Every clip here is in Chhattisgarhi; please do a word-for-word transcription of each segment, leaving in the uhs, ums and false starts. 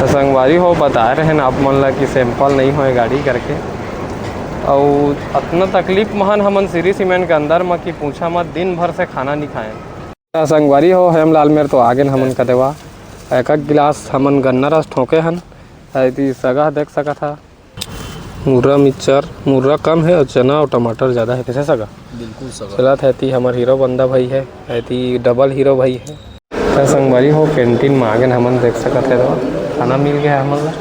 संगवारी हो, बताए रहेन आप मन ला कि सैंपल नइ होय गाड़ी करके, अउ अतना तकलीफ म हन हमन श्री सीमेंट के अंदर म कि पूछा मत, दिन भर से खाना नइ खाएन। त संगवारी हो, हेमलाल मेर तो आगेन हमन कदेवा, एक एक गिलास हमन गन्ना रस ठोंके हन। एती सगा देख सकत हा, मुर्रा मिक्सचर, मुर्रा कम हे अउ चना अउ टमाटर ज्यादा हे। कइसे सगा? बिल्कुल सगा। चलत हे, एती हमर हीरो बंदा भाई हे, एती डबल हीरो भाई हे। त संगवारी हो, कैंटीन म आगेन हमन, देख सकत हे, खाना मिल गया हमन ला।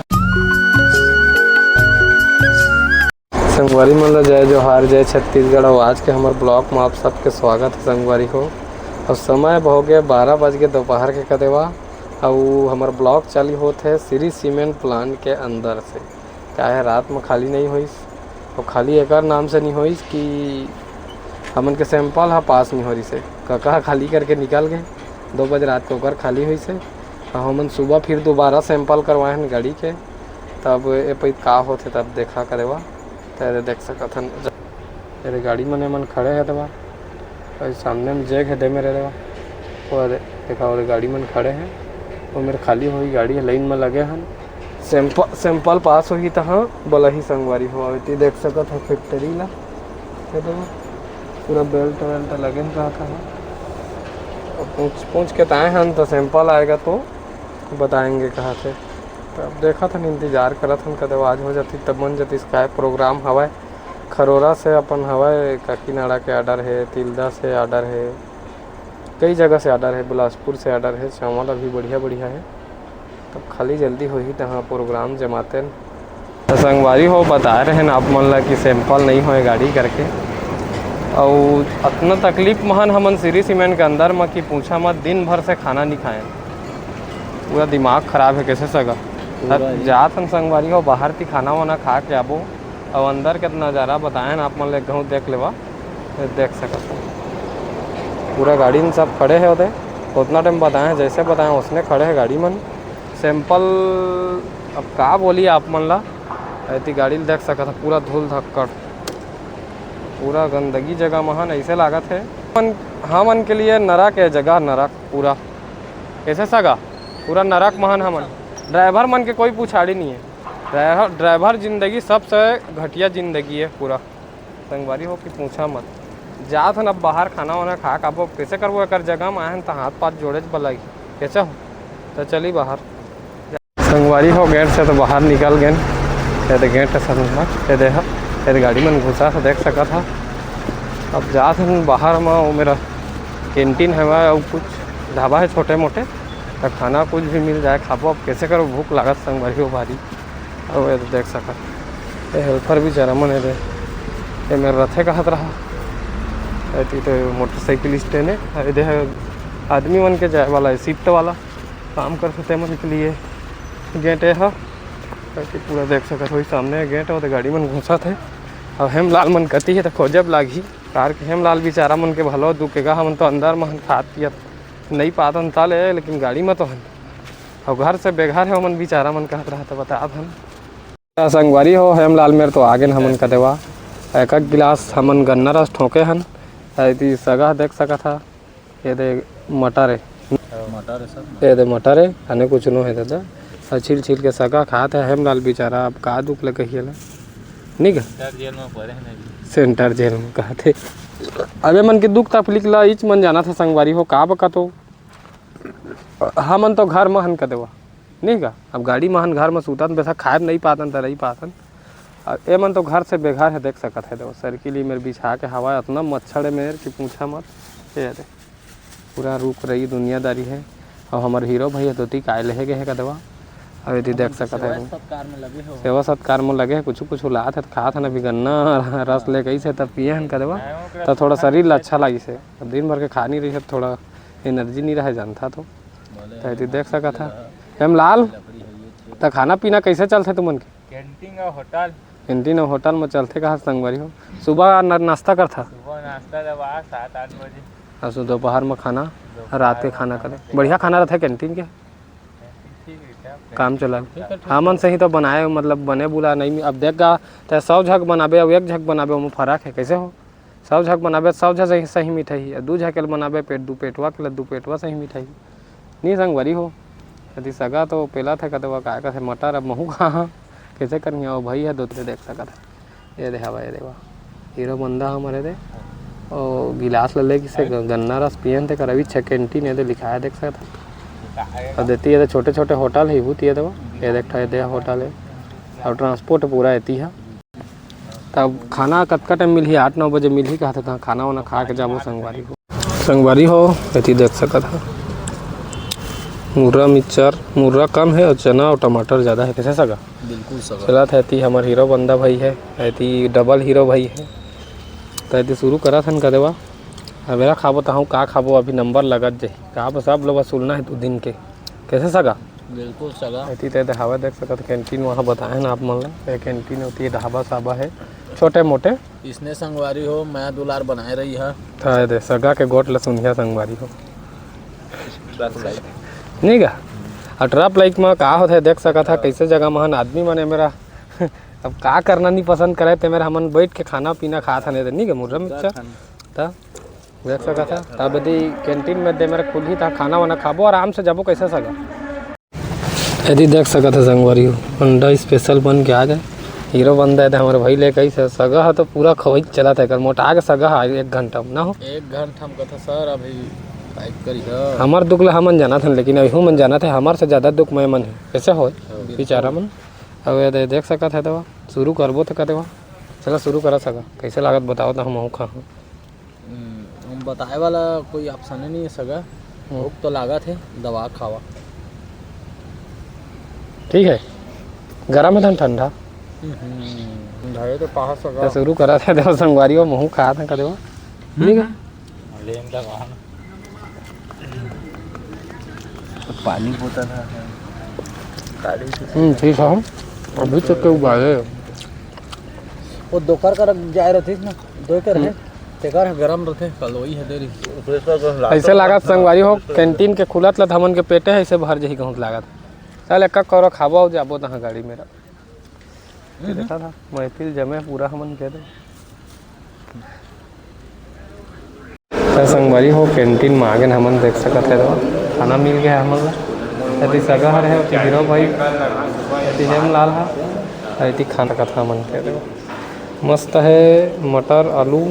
संगवारी मन ला जय जोहार, जय छत्तीसगढ़। अउ आज के हमर ब्लॉग म आप सबके स्वागत हे संगवारी हो। अउ समय होगे बारह बज के दोपहर के कदेवा, अउ हमर ब्लॉग चालू होत हे श्री सीमेंट प्लांट के अंदर से। काहे रात म खाली नइ होइस, अउ खाली एकर नाम से नइ होइस कि हमन के सैंपल ह पास नइ हो रिस हे। कका ह खाली करके निकल गे, दो बजे रात के ओकर खाली होइस हे। अउ हमन सुबह फिर दोबारा सैंपल करवाए हन गाड़ी के, तब ए पइत का होथे तब देखा करेवा। त एदे देख सकत हन, एदे गाड़ी मन एमन खड़े हे दवा, अउ सामने में जेग हे दे मेरे दवा, वो एदे देखा, वो गाड़ी मन खड़े हे, वो मेरे खाली होही गाड़ी हे, लाइन में लगे हन। सैंपल, सैंपल पास होही तहाँ बोलाही संगवारी हो। एती देख सकत हो फैक्ट्री ला, ये दवा पूरा बेल्ट वेल्ट लगे हे कहा कहा। अब पूछ, पूछ के ताए हन तो सैंपल आएगा तो बताएंगे कहा थे। त अब देखत हन, इंतजार करत हन, कदे आज हो जाती तब मन जाती। इसका प्रोग्राम हवय खरोरा से अपन हवय, काकीनाड़ा के ऑर्डर हे, तिल्दा से ऑर्डर हे, कई जगह से ऑर्डर हे, बिलासपुर से ऑर्डर हे। चावल अभी बढ़िया बढ़िया हे, तब खाली जल्दी होही तहाँ प्रोग्राम जमातेन। त संगवारी हो, बताए रहेन आप मन ला कि सैंपल नइ होय गाड़ी करके, अउ अतना तकलीफ म हन हमन श्री सीमेंट के अंदर म कि पूछा मत, दिन भर से खाना नइ खाएन। पूरा दिमाग खराब हे, कइसे सगा? पूरा अब ही। जात हन संगवारी हो, बाहर ती खाना वाना खा के आबो। अउ अंदर के नजारा बताएन आप मन ले, कहूँ देख लेवा, ये देख सकत हो। पूरा गाड़ी में सब खड़े हे ओदे, उतना टाइम बताए, जैसे बताए उसने खड़े हे गाड़ी मन। सैंपल अब का बोली आप मन ला, एती गाड़ी ल देख सकत हो, पूरा धूल धक्कड़, पूरा गंदगी जगह महन ऐसे लागत हे। हमन, हमन के लिए नरक हे जगह, नरक पूरा। कैसे सगा? पूरा नरक महन हमन। ड्राइवर मन के कोई पुछाड़ी नहीं है। ड्राइवर, ड्राइवर जिंदगी सबसे घटिया जिंदगी है पूरा। संगवारी हो कि पूछा मत। जात हन अब बाहर खाना वाना खा के आबो, अब कैसे करबो, एकर जगह में आए हन त हाथ पाथ जोड़े च बलाई। कैसे हो? त चली बाहर। संगवारी हो, गेट से तो बाहर निकल गेन। ये दे गेट है सामने, ये दे हा, ये दे गाड़ी मन घुसा से देख सकत हा। अब जात हन बाहर में, वो मेरा कैंटीन है वहाँ, और कुछ ढाबा है छोटे मोटे, तो खाना कुछ भी मिल जाए खाबो। अब कैसे करो, भूख लागत संगवारी हो भारी। और ये दे देख सकत, ये हेल्पर भी जरा मन ये दे, ये मेरा रथे कहत रहा। ये तो मोटरसाइकिल स्टैंड है, ये दे आदमी मन के जाए वाला है, शिफ्ट वाला काम करथे ते मन के लिए गेट ए ह। ताकि पूरा देख सकत हो, सामने गेट हे, ओदे गाड़ी मन घुसत हे। अब हेमलाल मन कती हे त खोजब लागही, कार के हेमलाल बेचारा मन के भलो दुख के गा, हमन तो अंदर म हन खात पियत नई पातन ताले, लेकिन गाड़ी म तो हन। अब घर से बेघर हे ओमन बेचारा मन कहत रहा त बतात हन। त संगवारी हो, हेमलाल मेर तो आगेन हमन कदेवा, एक एक गिलास हमन गन्ना रस ठोके हन। एती सगा देख सकत हा, ये दे मटर हे। मटर हे सर। ये दे मटर हे, आने कुछ नो हे दादा। अउ छील छील के सगा खात हे हेमलाल बेचारा, अब का दुख ले कहिए ला। नहीं का? सेंट्रल जेल में पड़े हैं ना जी। सेंट्रल जेल में कहत हे। अबे मन के दुख तकलीफ ला इच मन जानत हे संगवारी हो, का बका तो। हमन तो घर में हन कदेवा। नहीं का? अब गाड़ी में हन, घर में सूतन, बेसा खाए नहीं पातन त नहीं पातन। अब ए मन तो घर से बेघर हे, देख सकत हे, देखो, सरकी ली मेर बिछा के हवा, इतना मच्छर हे मेर कि पूछा मत। ये दे, पूरा रुख रही दुनियादारी हे। अब हमर हीरो भैया धोती काय लेहे गए हे कदवा, अब यदि देख सकत हे, सेवा सत्कार में लगे हो। सेवा सत्कार में लगे हे, कुछ कुछ लात हे, खात हे ना, अभी गन्ना रस ले गई से, तब पिए हन कदवा, तब थोड़ा शरीर ला अच्छा लागिस हे। अब दिन भर के खा नहीं रही हे, थोड़ा एनर्जी नहीं रहे, जानता तो। बोले त एती देख सकत हा। हेमलाल, त खाना पीना कैसे चलथे तुमन के? कैंटीन अउ होटल। कैंटीन अउ होटल में चलथे कहा संगवारी हो? सुबह न-, नाश्ता करथा? सुबह नाश्ता जब आ सात आठ बजे। अउ सु-, दोपहर में खाना, दोपहर रात के में खाना खाना करे। बढ़िया खाना रहथे कैंटीन के? कैंटीन ठीक रहथे। काम चला। ठीक है, ठीक हमन है। सही तो बनाए, मतलब बने बुला नहीं, अब देख गा, ते सौ झक बनाबे अउ एक झक बनाबे, ओमा फर्क हे, कैसे हो? सौ झक बनाबे, सौ झक सही, सही मिठाई, अउ दू झक के बनाबे, पेट दू पेटवा के ल-, दू पेटवा सही मिठाई। नी संगवारी हो, यदि सगा तो पेला था कदे वो काय कथे मटर, अब महू कहाँ कइसे करही? वो भाई है दो, देख सकत है। ये दे हवा, ये देवा, हीरो बंदा हमर ये दे। ओ गिलास ले लेके से ग-, गन्ना रस पियन ते करवी छे कैंटीन ये दे लिखाय, देख सकत है। और देती ये दे छोटे छोटे होटल है, बहुत ये देवा, ये देख, ये दे होटल है। और ट्रांसपोर्ट पूरा एती है। तब खाना कतका टाइम मिलही? आठ नौ बजे मिलही कहत हे, तहाँ खाना वाना खा के जाबो संगवारी हो। संगवारी हो, एती देख सकत हा, मुर्रा मिक्सचर, मुर्रा कम है और चना और टमाटर ज़्यादा है। कइसे सगा? बिल्कुल सगा। चलत है, एती हमर हीरो बंदा भाई है, एती डबल हीरो भाई है। त एती शुरू करत हन कदेवा। अबेरा खाबो तहूँ का खाबो, अभी नंबर लगत जाही। का बस सब लोग वसूलना है दू दिन के। कइसे सगा? बिल्कुल सगा। एती ते हवा देख सकत, कैंटीन वहाँ बताए ना आप मन ला। ये कैंटीन होती है, ढाबा साबा है, छोटे मोटे। इसने संगवारी हो, मया दुलार बनाए रही है। था दे, सगा के गोठ ल सुनिया संगवारी हो। नहीं गा? अठारह प्लाइक में का होथे, देख सकत हा, कइसे जगह महन आदमी मन ए मेरा। अब का करना नहीं पसंद करे, ते मेरा हमन बैठ के खाना पीना खात हन, नहीं गा, मुर्रा मिक्सचर। त देख सकत हा, तब यदि कैंटीन में दे मेरा खुलही, त खाना वाना खाबो, आराम से जाबो, कइसे सगा। एती देख सकत हा संगवारी हो, अंडा स्पेशल बन के आ गे। हीरो बंदा है, हमर भाई लेके आई से सगा हा तो पूरा खवई चलत है, कर मोटा के सगा हा एक घंटा में ना हो। एक घंटा में कथा सर, अभी टाइप करी ह। हमर दुख ला हमन जानत हन, लेकिन अभी हमन जानत है, हमर से ज़्यादा दुख में मन है। कइसे होय हाँ, बिल्कुल। बेचारा मन। अब ये दे-, देख सकत है, तो शुरू करबो तो कते बा। चला शुरू करा सगा, कइसे लागत बताओ तो हम खा। हम्म, हम बताए वाला कोई ऑप्शन ही नहीं है सगा। हम्म। भूख तो लागत है, दवा खावा। ठीक है, गरम है धन ठंडा। हम्म, ठंडा है तो पहा सगा। तो शुरू करा था, तो संगवारी हो, महू खात है कदे बा। ठीक है। लेन का कहा ना। पानी बोतल है। हम्म, ठीक है। अभी तक के उबाले। वो दोकर कर जाए रहती ना, दो कर है। हम्म। तेकर गरम रथे, कल वही है देरी। अइसे लागत संगवारी हो, कैंटीन के खुलत लत हमन के पेटे है, अइसे भर जही कहूँ लागत। चल, एक कौरो खाबो अउ जाबो तहाँ गाड़ी मेरा। हम्म। देखा था, महफिल जमे पूरा हमन के दे। त संगवारी हो, कैंटीन में आगे हमन देख सकत है, तो खाना मिल गया हमन ला। एती सगा हर है, ओती हीरो भाई, एती हेमलाल हा, एती खाना कथा हमन के दे। मस्त है, मटर, आलू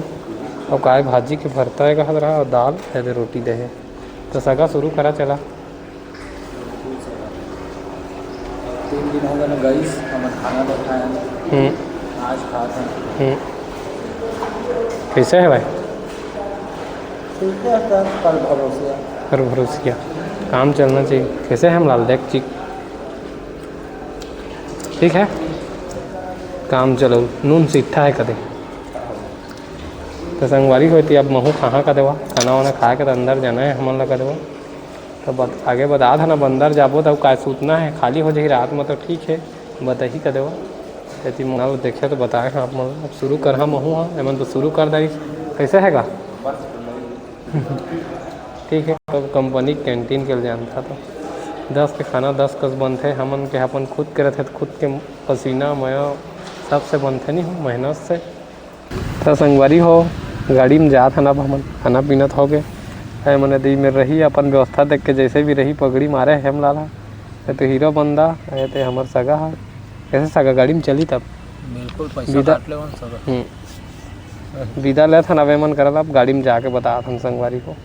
अउ काय भाजी के भरता है कहत रहा, अउ दाल, एदे रोटी दे है। तो सगा शुरू करा चला। तीन दिन हो गए ना गईस, हमन खाना नहीं खाए हैं। हम्म। आज खात हैं। हम्म। कइसे है भाई? ठीक है सर, कर भरोसिया। कर भरोसिया। काम चलना चाहिए। कइसे है हमलाल? देख चिक। ठीक है, काम चलो, नून सीठा है कदे। तो संगवारी होती अब महू कहाँ का देवा, खाना वाना खा के तो अंदर जाना है हमन ला का देवा। तो बत-, आगे बता था ना, बंदर जाबो तो का सूतना है, खाली हो जाही रात में तो ठीक है, बताही का देवा। यदि मना देखे तो बताए हैं आप मन। अब शुरू कर, हाँ, महू हाँ, एमन तो शुरू कर दाई। कइसे है गा? ठीक है, तो कंपनी के कैंटीन के लिए जानता तो दस के खाना दस कस बनथे, हमन के अपन खुद के रथे, खुद के पसीना मया सबसे बनथे नहीं हो, मेहनत से। त संगवारी हो, गाड़ी में जात हन अब हमन, खाना पीना त होगे। ए मने दी में रही, अपन व्यवस्था देख के जैसे भी रही, पगड़ी मारे हेमलाल हा। ए तो हीरो बंदा, ए ते हमर सगा हा। कैसे सगा गाड़ी में चली तब? बिल्कुल, पैसा विदा काट लेवन सगा। हम्म। विदा लेत हन, अब एमन करत अब गाड़ी में जाके बतात हन संगवारी हो।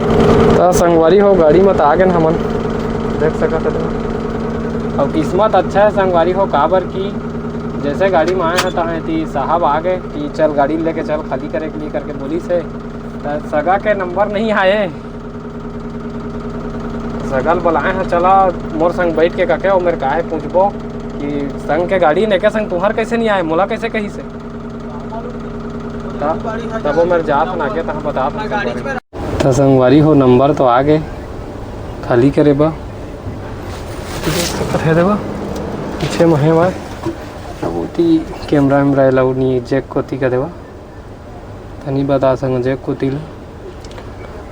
त संगवारी हो, गाड़ी म त आ गेन हमन, देख सकत हव। अउ किस्मत अच्छा है संगवारी हो, काबर कि जैसे गाड़ी म आए हैं, तहाँ एती साहब आ गए कि चल गाड़ी लेके चल, खाली करे के लिए करके बोलिस हे। त सगा के नंबर नहीं आए, सगा ल बलाए हैं, चला मोर संग बैठ के कके, अउ मेर काहे पूछबो कि संग के गाड़ी नेके संग तुहर कैसे नहीं आए, मोला कैसे कहिस हे? त-, तब वो मेर जात ना के, तहाँ बतात हन संगवारी। त संगवारी हो, नंबर तो आ गे, खाली करे बा। देख सकत हे, देखो, पीछे म हे भाई। अब ओती कैमरा वैमरा allow नहीं है, जैक कोती का देवा। त नहीं बता संग जैक कोती ला।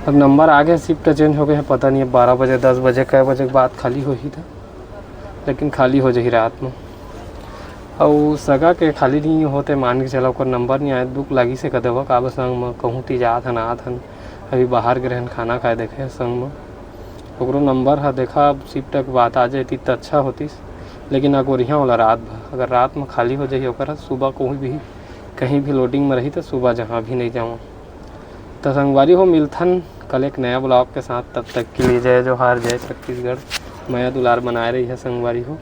अब नंबर आ गे, shift change हो गए है, पता नहीं अब बारह बजे, दस बजे, कै बजे के बाद खाली होही त, लेकिन खाली हो जाही रात में। अउ सगा के खाली नहीं होते, मान के चला, ओकर नंबर नहीं आए, दुख लागिस हे कदे वो, काबर संग म कहूँ ती जात हन, आत हन, अभी बाहर गे रहन, खाना खाए देखे संग म। ओकरो नंबर ह देखा, अब शिफ्ट के बात आ जाती त अच्छा होतिस, लेकिन अगोरिहा ओला रात भर। अगर रात में खाली हो जाही ओकर, सुबह कोई भी कहीं भी लोडिंग में रही त सुबह जहाँ भी नहीं जाऊँ। त संगवारी हो, मिलथन कल एक नया ब्लॉग के साथ। तब तक के लिए जय जोहार, जय छत्तीसगढ़। मया दुलार बनाए रही है संगवारी हो।